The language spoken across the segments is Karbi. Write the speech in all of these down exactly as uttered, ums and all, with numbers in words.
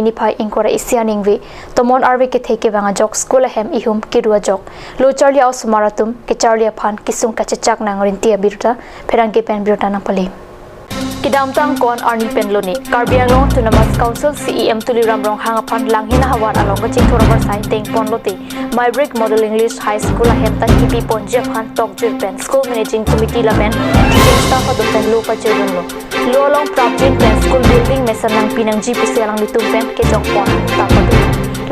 Niphai ingkoi ra isi aningve, tomon arve kethe kevang ajok school ahem ihum kedo ajok lo charli a-osomar atum kecharli aphan kesung kachechak nangrinti abirta pherangke pen birta nangpale. Kedamtang ko-an arni pen lone Karbi Anglong Autonomous Council C E M Tuliram Ronghang aphan Langhin ahavar along kachingthur avarsai dengpon lote Maibrik Model English High School ahem ta kipi ponji aphan tokjir pen School Managing Committee lapen teaching staff atum pen lo pajir dunlo. Lo along prapjin pen school building mesen nangpi nangji pusi alanglitum pen kejokpon ta pado.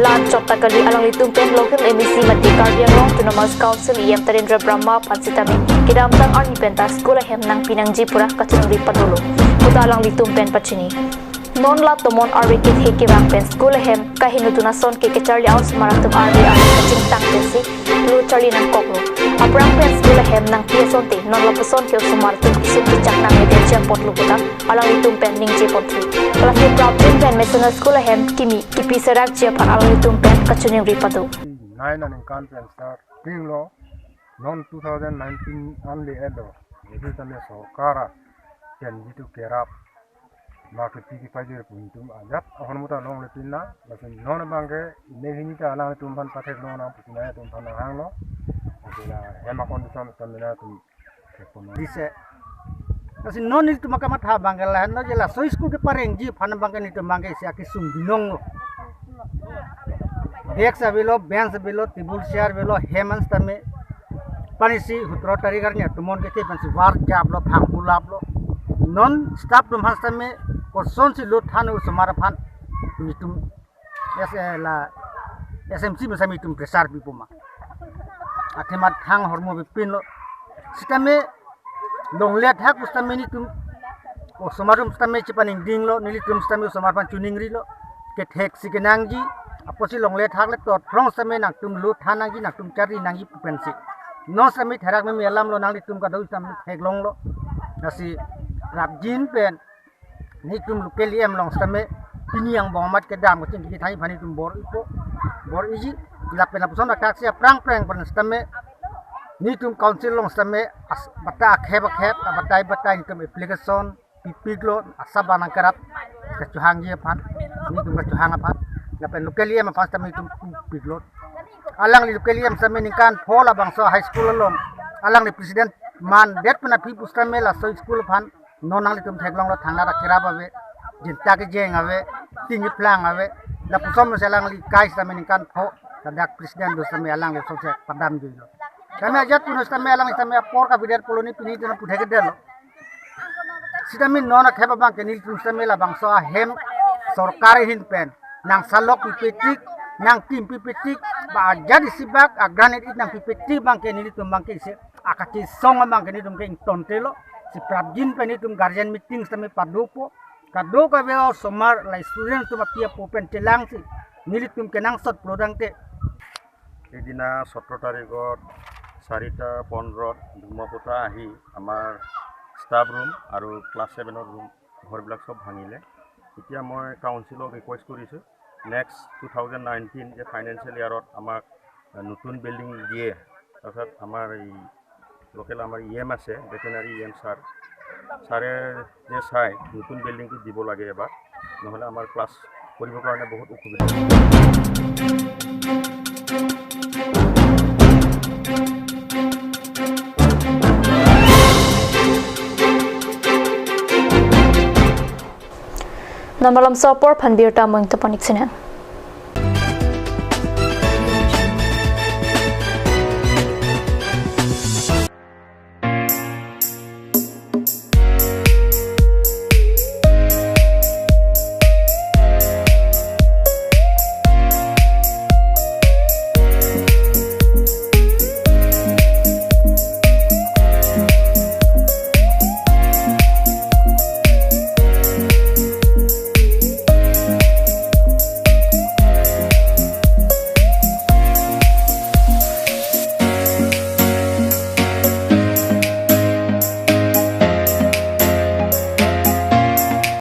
La-an chot ta kali, alanglitum pen local M A C mate Karbi Anglong Autonomous Council E M Tarendra Brahma aphan sitame kedamtang arni pen ta school ahem nangpi nangji pura kachiningri padolo puta alanglitum pen pachini. Non la tomon arve kethe kevang pen school ahem kahingno dun ason ke kecharli a-osomar atum arve arve kachingtang pensi lo charli nangkoklo. Aphrang pen school ahem nangpi asonte non lapuson ke osomar atum kesung kechak nangledet jam apotlo puta alanglitum pen ningje ponthu. Klasi prapjin pen mesen school ahem kimi kipi serakji aphan alanglitum pen kachiningri pado. Nine aningkan pen start pinglo, non two thousand nineteen anle elo. Idu tame sorkar pen jitu kerap ma kepi kepajir pu itum ajat ahormu ta longle pinna, lapen non abangke inghini ta alanglitum aphan pathek longnang pusi nangtum aphan nanghanglo. Ati la hem a-condition stamina atum thek ponlo. Dise. Lasi non nelitum akamatha abangke lahenlo je laso school keparengji aphan abangke nelitum abangke isi akesung binonglo. Desk avelo, bench avelo, table chair avelo, hem an sitame panisi sutro tarik arni atomon kethe pensi var japlo, phangphu laplo. Non staff atum aphan sitame kosonsi lo than osomar aphan nelitum S, eh, la S M C mesen nelitum pressure pipo ma. Athema thang ahormu pipinlo. Sitame longle athak pu sitame nelitum osomar atum sitame chepaningdinglo, nelitum sitame osomar aphan chiningrilo. Kethek si kenangji, apotsi longle athak le totphrong sitame nangtum lo than nangji, nangtum charli nangji pu pensi. Non sitame therak meme alamlo, nanglitum kadokave sitame theklonglo. Lasi prapjin pen nelitum local E M along sitame pini angbong amat kedam kachingki thai aphan nelitum bor-ipo, bor-iji, lapen lapuson akaksi aphrang phrang pen sitame nelitum council along sitame as-, batai akhep akhep, batai batai nelitum application pipiklo, asap abang nangkerap kachehangji aphan, nelitum kachehang aphan, lapen local E M aphan sitame nelitum pipiklo. Alangli local E M sitame ningkan pho labangso high school along alangli president mandet pen aphi pu sitame laso school aphan non nanglitum theklonglo, thangnat akerap ave, jinta kejeng ave, ting iplang ave. Lapuson mesen alangli kai sitame ningkan pho ladak president do sitame alangli sose padamjuilo. Kami ajat puno sitame alangli sitame apor kabidet poloni pini dina puthe kedetlo. Sitame non akhep abangke nelitum sitame labangso ahem sorkar ahin pen nangsalok pipetik, nangkim pipetik, ba ajat isibak agranit it nangpipetik abangke nelitum abangke isi akachesong abangke nelitum ke ingtontelo, si prapjin pen nelitum guardian meeting sitame padopo, kadokave osomar la student atum api apo pen chelangsi nelitum kenangsot plodangte. এইদিনা সোতৰ তাৰিখত চাৰিটা পোন্ধৰত ধুমুহাপতা আহি আমাৰ staff room আৰু ক্লাছ ছেভেনৰ ৰুম ঘৰবিলাক চব ভাঙিলে। এতিয়া মই কাউন্সিলক ৰিকুৱেষ্ট কৰিছোঁ, নেক্সট টু থাউজেণ্ড নাইনটিন যে ফাইনেন্সিয়েল ইয়াৰত আমাক নতুন বিল্ডিং দিয়ে, তাৰপিছত আমাৰ এই লোকেল আমাৰ ই এম আছে, ভেটেৰিনেৰী ই এম ছাৰ, ছাৰে যে চাই নতুন বিল্ডিংটো দিব লাগে এবাৰ, নহ'লে আমাৰ ক্লাছ কৰিবৰ কাৰণে বহুত অসুবিধা হ'ব। Non malomso apor aphan birta mo ingtapon-ik sinang.